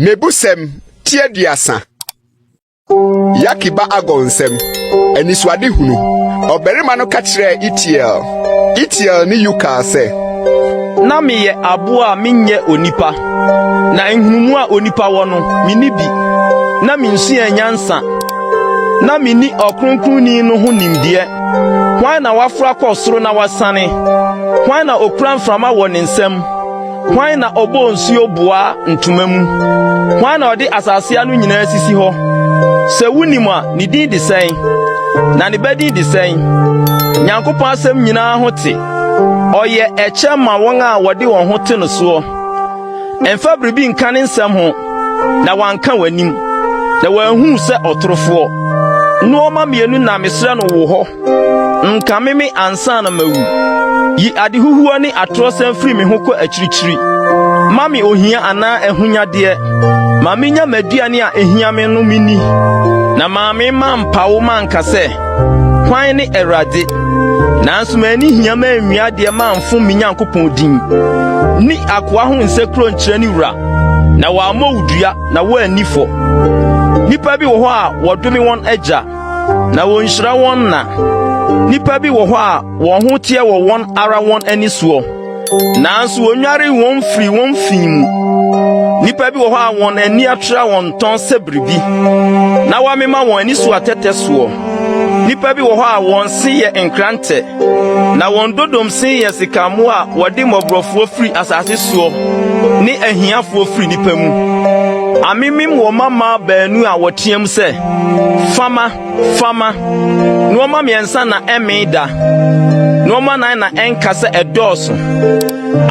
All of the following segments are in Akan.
Mmebusɛm ti 30. Yake ba Agur nsɛm. Anisoadehunu. Ɔbarima no ka kyerɛɛ Itiel, Itiel ne Yukal sɛ. Na meyɛ aboa a menyɛ onipa, na nhunumu a onipa wɔ no, minni bi. Na minsuaa nyansa, na minni Ɔkronkronni no ho nimdeɛ. Hwan na waforo akɔ soro na wasiane? Hwan na okura mframa wɔ ne nsam? Hwan na ɔbɔɔ nsuo boaa ntoma mu? Hwan na ɔde asase ano nyinaa sisi hɔ? Sɛ wunim a, ne din de sɛn? Na ne ba din de sɛn? Nyankopɔn asɛm nyinaa ho te. Ɔyɛ ɛkyɛm ma wɔn a wɔde wɔn ho to no soɔ. Mfa biribi nka ne nsɛm ho, na wanka w'anim, na wanhu sɛ ɔtorofoɔ. Nneɛma mmienu na mesrɛ no wo hɔ. Nkame me ansa na mawu. Yi adehuhuo ne atorɔsɛm firi me ho kɔ akyirikyiri. Mma me ohia anaa ahonyadeɛ. Ma minya m'aduane a ehia me no minni. Na maame mampa wo manka sɛ, Hwan ne Awurade? Nanso manni hia manwia adeɛ mamfom me Nyankopɔn din. Nni akoa ho nsekuro nkyerɛ ne wura, na wammɔ wo dua na woanni fɔ. Nnipa bi wɔ hɔ a wɔdome wɔn agya. na wonhyira wɔn na. Nnipa bi wɔ hɔ a wɔn ho teɛ wɔ wɔn ara wɔn ani soɔ, nanso wonnware wɔn firi wɔn fi mu. Nnipa bi wɔ hɔ a wɔn ani atra wɔn tɔn sɛ biribi, na wɔamema wɔn ani so atɛtɛ soɔ. Nnipa bi wɔ hɔ a wɔn se yɛ nkrantɛ, Na wɔn dodom se yɛ sekammoa a wɔde mmɔborɔfoɔ firi asase soɔ ne ahiafoɔ firi nnipa mu. Amemem wɔ mmammaa baanu a wɔteam sɛ, Fama! Fama! Nnoɔma mmiɛnsa na ɛmmee da, nnoɔma nan na ɛnka sɛ ɛdɔɔso,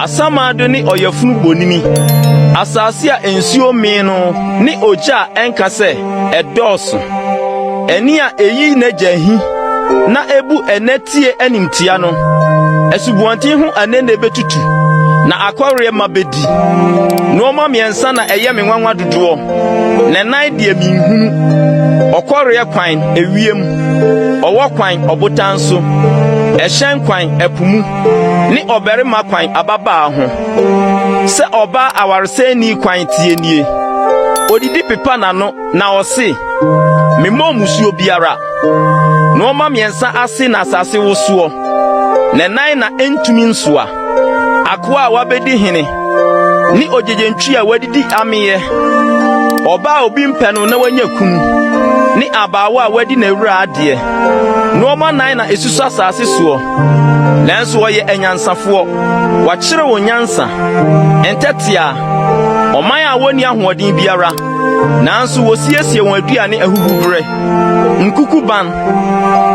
asamando ne ɔyafunu bonini, asase a nsuo mmee no ne ogya a ɛnka sɛ, Ɛdɔɔso. Ani a eyi n'agya ahi na ebu ɛnɛ tie animtia no, asubɔnten ho anene betutu, na akɔreɛ mma bedi. Nneɛma mmiɛnsa na ɛyɛ me nwanwa dodoɔ, na ɛnan deɛ minhunu: ɔkɔreɛ kwan, ewiem, ɔwɔ kwan, ɔbotan so, ɛhyɛn kwan, ɛpo mu, ne ɔbarima kwan, ababaa ho. Sɛ ɔbaa awaresɛeni kwan teɛ nie: Odidi pepa n'ano na ɔse, Memmɔɔ mmusuo biara. Nnoɔma mmiɛnsa ase na asase wosoɔ, na ɛnan na ɛntumi nsoa: akoa a wabɛdi hene, ne ogyegyentwi a wadidi ameeɛ, ɔbaa a obi mpɛ no na wanya kunu, ne abaawa a wadi n'awuraa adeɛ. Nnoɔma nan na ɛsusu asase soɔ, nanso wɔyɛ anyansafoɔ. Wɔakyerɛ wɔn nyansa. Ntɛtea, ɔman a wɔnni ahoɔden biara, nanso wosiesie wɔn aduane ahuhuberɛ. Nkukuban,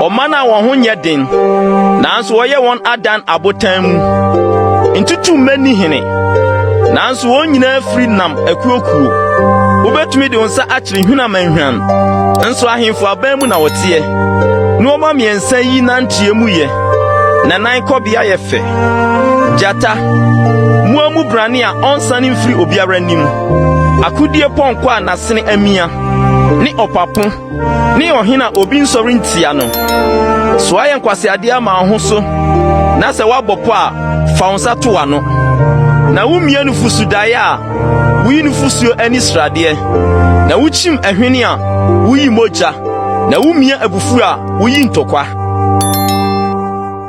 ɔman a wɔn ho nyɛ den, nanso wɔyɛ wɔn adan abotan mu. Ntutummɛ nni hene, nanso wɔn nyinaa firi nam akuokuo. Wobetumi de wo nsa akyere hwinamanhwan, nso ahemfo aban mu na wɔteɛ. Nneɛma mmiɛnsa yi nanteɛ mu yɛ, na nan kɔbea yɛ fɛ. Gyata, mmoa mu brane a ɔnsane mfiri obiara anim, akodie pɔnkɔ a n'asene amia, ne ɔpapo, ne ɔhene a obi nsɔre ntia no. So ayɛ nkwaseadeɛ ama wo ho so, na sɛ woabɔ pɔ a, fa wo nsa to w'ano. Na wumia nufusu daeɛ a, woyi nufusuo ani sradeɛ, na wukyim ɛhwene a, woyi mogya, na wumia abufuo a, woyi ntɔkwa.